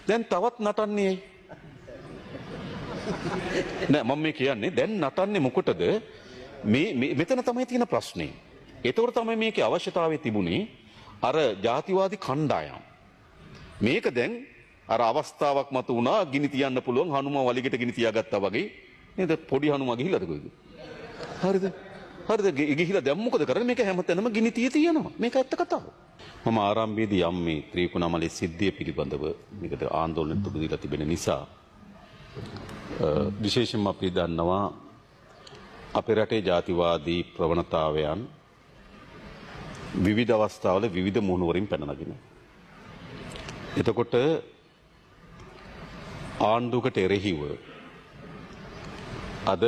දැන් තවත් නටන්නේ ඇයි? නෑ, මම මේ කියන්නේ දැන් නටන්නේ මොකටද? මේ මෙතන තමයි තියෙන ප්‍රශ්නේ. ඒතකොට තමයි මේකේ අවශ්‍යතාවය තිබුණේ අර ජාතිවාදී කණ්ඩායම්. මේක දැන් අර අවස්ථාවක් මත වුණා ගිනි තියන්න පුළුවන්, හනුමා වලිගෙට ගිනි තියාගත්තා වගේ නේද? පොඩි හනුමා ගිහිල්ලාද කොයිද? හරිද? හරිද? ගිහිල්ලා දැන් මොකද කරන්නේ? මේක හැමතැනම ගිනි තිය තියෙනවා. මේක ඇත්ත කතාව. මම ආරම්භයේදී යම් මේ ත්‍රිකුණාමලේ සිද්ධිය පිළිබඳව මේකට ආందోලන තුඩු දීලා තිබෙන නිසා විශේෂයෙන්ම අපි දන්නවා අපේ රටේ ජාතිවාදී ප්‍රවණතාවයන් විවිධ අවස්ථාවල විවිධ මුහුණුවරින් පැන නගිනවා. එතකොට ආණ්ඩුවකට එරෙහිව අද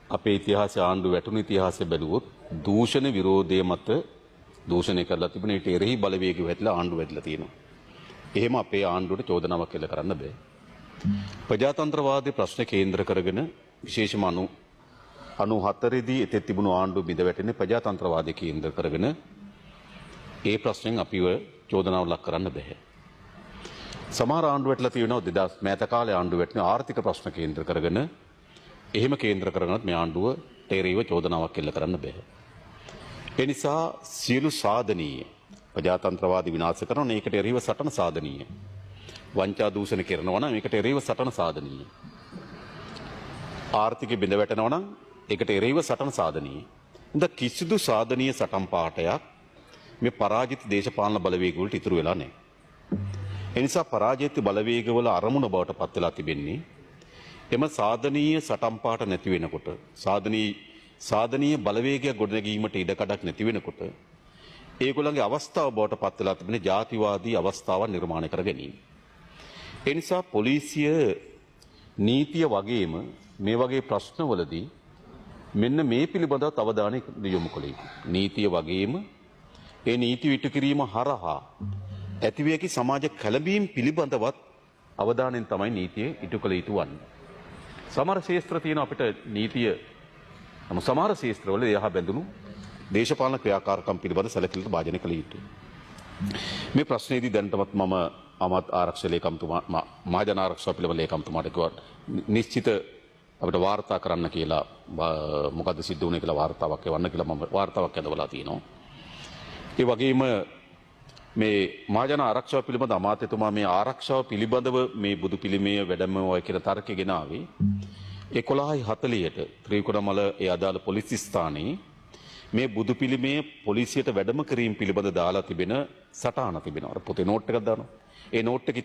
අපේ ඉතිහාසය, ආණ්ඩු වැටුණු ඉතිහාසය බැලුවොත් දූෂණ විරෝධය මත දූෂණය කරලා තිබුණ ඊට එරෙහි බලවේග වැටිලා ආණ්ඩු වැටිලා තියෙනවා. එහෙම අපේ ආණ්ඩුවට චෝදනාවක් එල්ල කරන්න බෑ. ප්‍රජාතන්ත්‍රවාදී ප්‍රශ්න කේන්ද්‍ර කරගෙන විශේෂම 94 දී එතෙක් තිබුණු ආණ්ඩුව බිඳ වැටෙන්නේ ප්‍රජාතන්ත්‍රවාදී කේන්ද්‍ර කරගෙන ඒ ප්‍රශ්නෙන් අපිව චෝදනාවට ලක් කරන්න බෑ. සමහර ආණ්ඩු වැටලා තියෙනවා 2000 මෑත කාලේ ආණ්ඩු වැටෙන ආර්ථික ප්‍රශ්න කේන්ද්‍ර කරගෙන, එහෙම කේන්ද්‍ර කරගෙනත් මේ ආණ්ඩුව එරෙහිව චෝදනාවක් එල්ල කරන්න බෑ. ඒ නිසා සියලු සාධනීය ප්‍රජාතන්ත්‍රවාදී විනාශ කරන ඒකට එරෙහිව සටන සාධනීය. වංචා දූෂණ කරනවා නම් ඒකට එරෙහිව සටන සාධනීය. ආර්ථික බිඳ වැටෙනවා නම් ඒකට එරෙහිව සටන සාධනීය. ඉතින් කිසිදු සාධනීය සටන් පාඨයක් මේ පරාජිත දේශපාලන බලවේග වලට ඉතුරු වෙලා නැහැ. ඒ නිසා පරාජිත බලවේගවල අරමුණ බවට පත් වෙලා තිබෙන්නේ එම සාධනීය සටන් පාඨ නැති වෙනකොට, සාධනීය බලවේගයක් ගොඩනැගීමට ඉඩකඩක් නැති වෙනකොට ඒගොල්ලන්ගේ අවස්ථාව බවට පත් වෙලා තිබෙන ජාතිවාදී අවස්ථාවක් නිර්මාණය කර ගැනීම. ඒ නිසා පොලිසිය නීතිය වගේම මේ වගේ ප්‍රශ්නවලදී මෙන්න මේ පිළිබඳව අවධානය යොමු කළ යුතුයි. නීතිය වගේම ඒ නීති ඉටු කිරීම හරහා ඇතිවිය හැකි සමාජ කැළඹීම් පිළිබඳවත් අවධානයෙන් තමයි නීතිය ඉටු කළ යුතු වන්නේ. සමහර ක්ෂේත්‍ර තියෙන අපිට නීතිය, නමුත් සමහර ක්ෂේත්‍රවල එහා බැඳුණු දේශපාලන ක්‍රියාකාරකම් පිළිබඳ සැලකිල්ලට භාජනය කළ යුතුයි. මේ ප්‍රශ්නයේදී දැනටමත් මම අමත් ආරක්ෂක ලේකම්තුමා, මහජන ආරක්ෂාව පිළිබඳ ලේකම්තුමාට කිව්වා නිශ්චිත අපිට වාර්තා කරන්න කියලා, මොකද්ද සිද්ධ වුණේ කියලා වාර්තාවක් එවන්න කියලා මම වාර්තාවක් ඇදවලා තියෙනවා. ඒ වගේම මේ මහජන ආරක්ෂාව පිළිබඳ අමාත්‍යතුමා මේ ආරක්ෂාව පිළිබඳව මේ බුදු පිළිමය වැඩමවයි කියන තර්කය ගෙන ආවේ 11:40ට ත්‍රිකුණමල ඒ අදාළ පොලිස් ස්ථානයේ මේ බුදු පිළිමය පොලිසියට වැඩම කිරීම පිළිබඳ දාලා තිබෙන සටහන තිබෙනවා. අර පොතේ නෝට් එකක් දානවා. ඒ නෝට් එක